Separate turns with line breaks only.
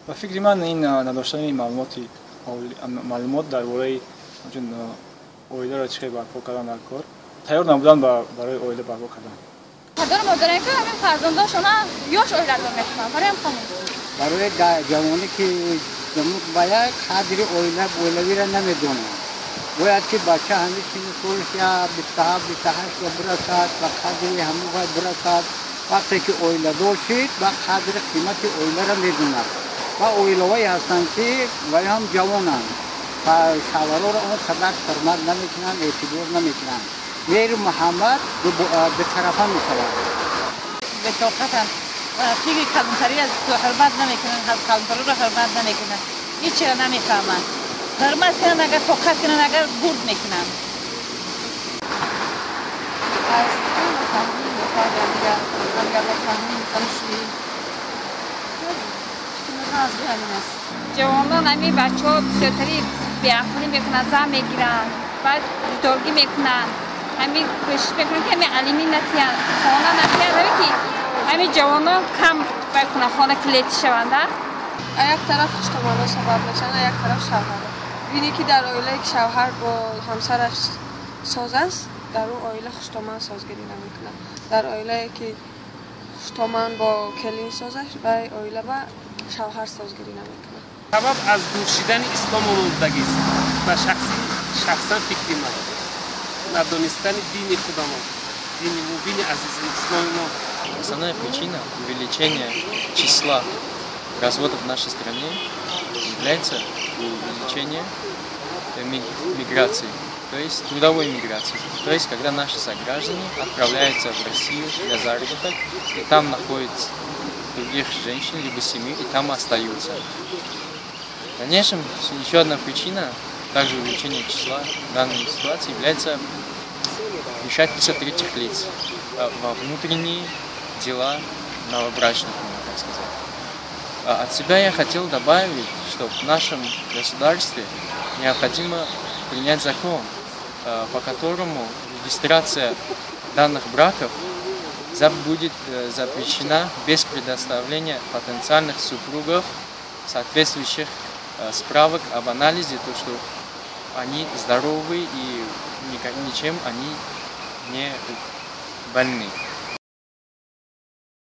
Ба фикри ман, ин надоштани маълумот дар бораи оиларо чӣ хел барпо кардан дар кор, тайёр набудан барои оила барпо кардан.
Падару модаре ки ҳамин фарзандошона ёш оиладор мекунанд, барои ҳамон.
Барои ҷавоне ки ба як қадри оила оилавиро намедонад, бояд ки бача ҳамин синну солаш я 27, 28 ба бирасад, ба қадри ҳамон бояд бирасад. Вақте ки оиладор шид, ба қадри қимати оиларо медонад. Ва оилаҳое ҳастанд, ки вай ҳам ҷавонанд ва шавҳарҳоро он қадар ҳурмат намекунанд, эътибор намекунанд. Меҳру муҳаббат дутарафа мешавад.
Бетоқатанд, фикри калонтарӣ аз ҳурмат намекунанд, калонтариро ҳурмат намекунанд, ҳечиро намефаҳманд. Ҳурмат кунанд, агар тоқат кунанд, агар бурд мекунанд.
Аз нафаҳмӣ, ҳамдигарнофаҳмӣ, таншӯӣ аз ҳамин аст.
Ҷавонон, ҳамин бачаҳо бисёртари беақлӣ мекунанд, зан мегиранд, баъд ҷудогӣ мекунанд. Ҳамин кӯшиш мекунанд, ки ҳамин алимӣ натиҳанд, хона натиҳанд, ҳамин ки ҳамин ҷавонон кам вай кунанд, хона клети шаванда.
А як тараф хуштоманҳо сабаб мешаванд, а як тараф шавҳарҳо. Бинӣ, ки дар оилае ки шавҳар бо ҳамсараш соз аст, дар ӯ оила хуштоман созгирӣ намекунад. Дар оилае ки хуштоман бо келин созаш, вай оила ба шавҳар созгирӣ намекунад.
Сабаб аз дур шидани ислом омодагист. Ба шахси шахсан фикри ман, надонистани дини худамон, дини мубини азизи исломи мо.
Основная причина увеличения числа разводов в нашей стране является увеличение миграции, то есть трудовой миграции. То есть, когда наши сограждане отправляются в Россию для заработок, и там находят других женщин либо семью, и там остаются. В дальнейшем, еще одна причина также увеличения числа данной ситуации является вмешательство третьих лиц во внутренние дела новобрачных, можно так сказать. А от себя я хотел добавить, что в нашем государстве необходимо принять закон, по которому регистрация данных браков будет запрещена без предоставления потенциальных супругов соответствующих справок об анализе, то, что они здоровы и ничем они не больны.